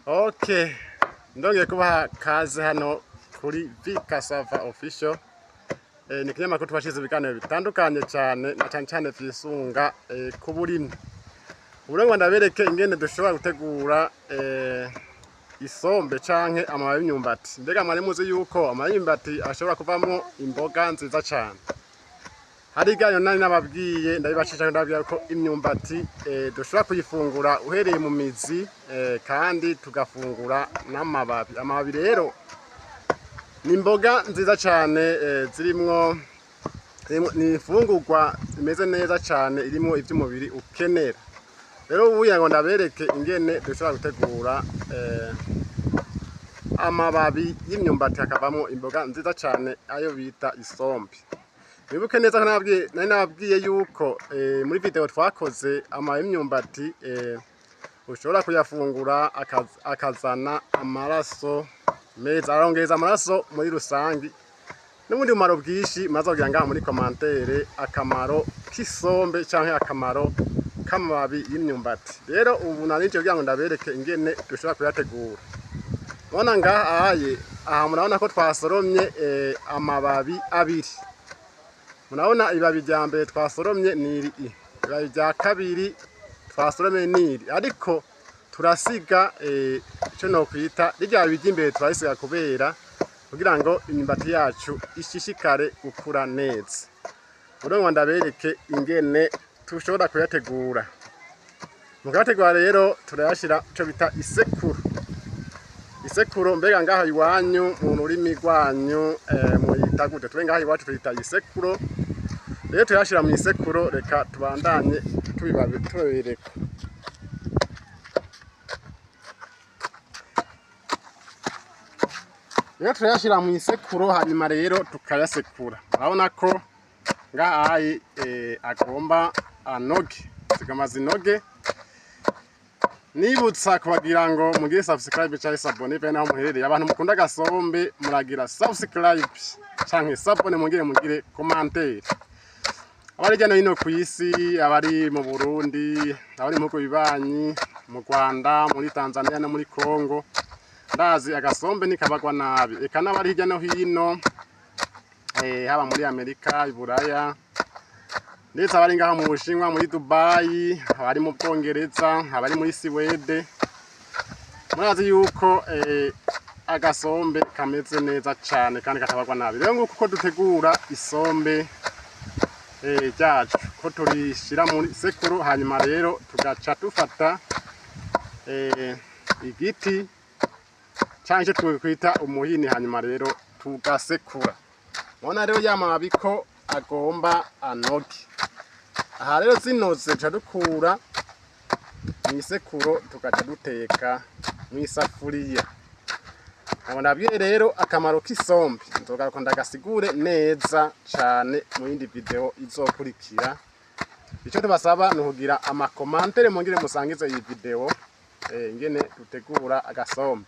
Okay, ndongeye kubaha kaze hano kuri Vikasava Official. Ni ikinyamakuru tubashize ibiganiro bitandukanye cyane na cyane cyane vyisunga ku burimyi. Ubu rero ngo ndabereke ingene dushobora gutegura isombe canke amababi y'imyumbati. Mbega mwari muzi yuko amababi y'imyumbati ashobora kuvamwo imboga nziza cane? Hari ibiganiro nari nababwiye, ndabibashisha, ndababwira ko imyumbati dushobora kuyifungura uhereye mu mizi, kandi tugafungura n'amababi. Amababi rero ni imboga nziza cane, zirimwo ni imfungurwa imeze neza cane, irimwo ivy'umubiri ukenera. Rero ubuya ngo ndabereke ingene dushobora gutegura amababi y'imyumbati hakavamwo imboga nziza cane, ayo bita isombe. Wibuke neza ko nari nababwiye yuko muri video twakoze, amababi y'imyumbati ushobora kuyafungura akazana amaraso meza, arongereza amaraso muri rusangi n'ubundi bumaro bwinshi. Muraza kugira ngaha muri commentaire akamaro k'isombe canke akamaro k'amababi y'imyumbati. Rero ubu nari nje kugira ngo ndabereke ingene dushobora kuyategura. Murabona ngaha ahaye aha, murabona ko twasoromye amababi abiri. Murabona ibabi rya mbere twasoromye ni iri, ibabi rya kabiri twasoromye ni iri, ariko turasiga ico nokwita rirya babi ry'imbere, turarisiga kubera kugira ngo imyumbati yacu ishishikare gukura neza. Ubu ngo ndabereke ingene tushobora kuyategura. Mu kuyategura rero turayashira ico bita isekuru. Isekuro, mbega ngaho iwanyu mu rurimi rwanyu muyita gute? Tube ngaho iwacu tuyita isekuro. Rero tuyashira mu isekuro. Reka tubandanye tubibereka. Rero turayashira mu isekuro, hanyuma rero tukayasekura. Urabona ko ngaha agomba anoge, zigoma zinoge. Nibutsa kubagira ngo mugire subscribe canke s'abonner bene aho muherereye. Abantu mukunda agasombe muragira subscribe canke s'abonner, mugire commentaire. Abari hirya no hino kw'isi, abari mu Burundi, abari mu bihugu bibanyi, mu Rwanda, muri Tanzania no muri Congo, ndazi agasombe ntikabagwa nabi. Eka n'abari hirya no hino, haba muri Amerika, Iburaya, ndetse abari ngaho mu Bushinwa, muri Dubai, abari mu Bwongereza, abari muri Siwede, murazi yuko agasombe kameze neza cane kandi katabagwa nabi. Rero nguko uko dutegura isombe ryacu, ko turishira muri sekuru, hanyuma rero tugaca dufata igiti canke ico twita umuhini, hanyuma rero tugasekura. Mubona rero ya mababi ko agomba anoge. Aha rero zinoze, duca dukura mw'isekuro, tugaca duteka mw'isafuriya. Nkaba nabwiye rero akamaro k'isombe, nzogaruka ndagasigure neza cane mu yindi video izokurikira. Ico tubasaba ni ukugira ama commentaires, mungire musangize iyi video ingene dutegura agasombe.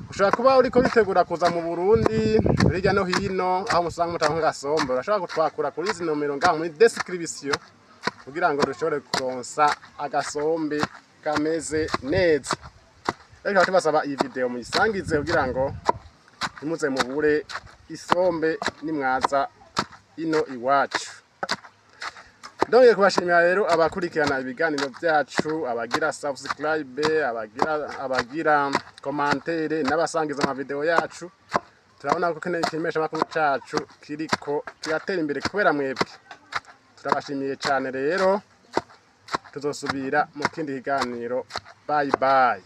Ushobora kuba uriko witegura kuza mu Burundi, hirya no hino aho musanga mutanga agasombe, urashobora kutwakura kuri izi nomero ngaho muri description kugira ngo dushobore kuronsa agasombe kameze neza. Rero tukaba tubasaba iyi video muyisangize kugira ngo ntimuze mubure isombe nimwaza ino iwacu. Ndongeye kubashimira rero abakurikirana ibiganiro byacu, abagira subscribe, abagira commentaire n'abasangiza ama video yacu. Turabona ko kino kimenyeshamakuru cacu kiriko kiratera imbere kubera mwebwe. Turabashimiye cyane. Rero tuzosubira mu kindi kiganiro. Bye bye.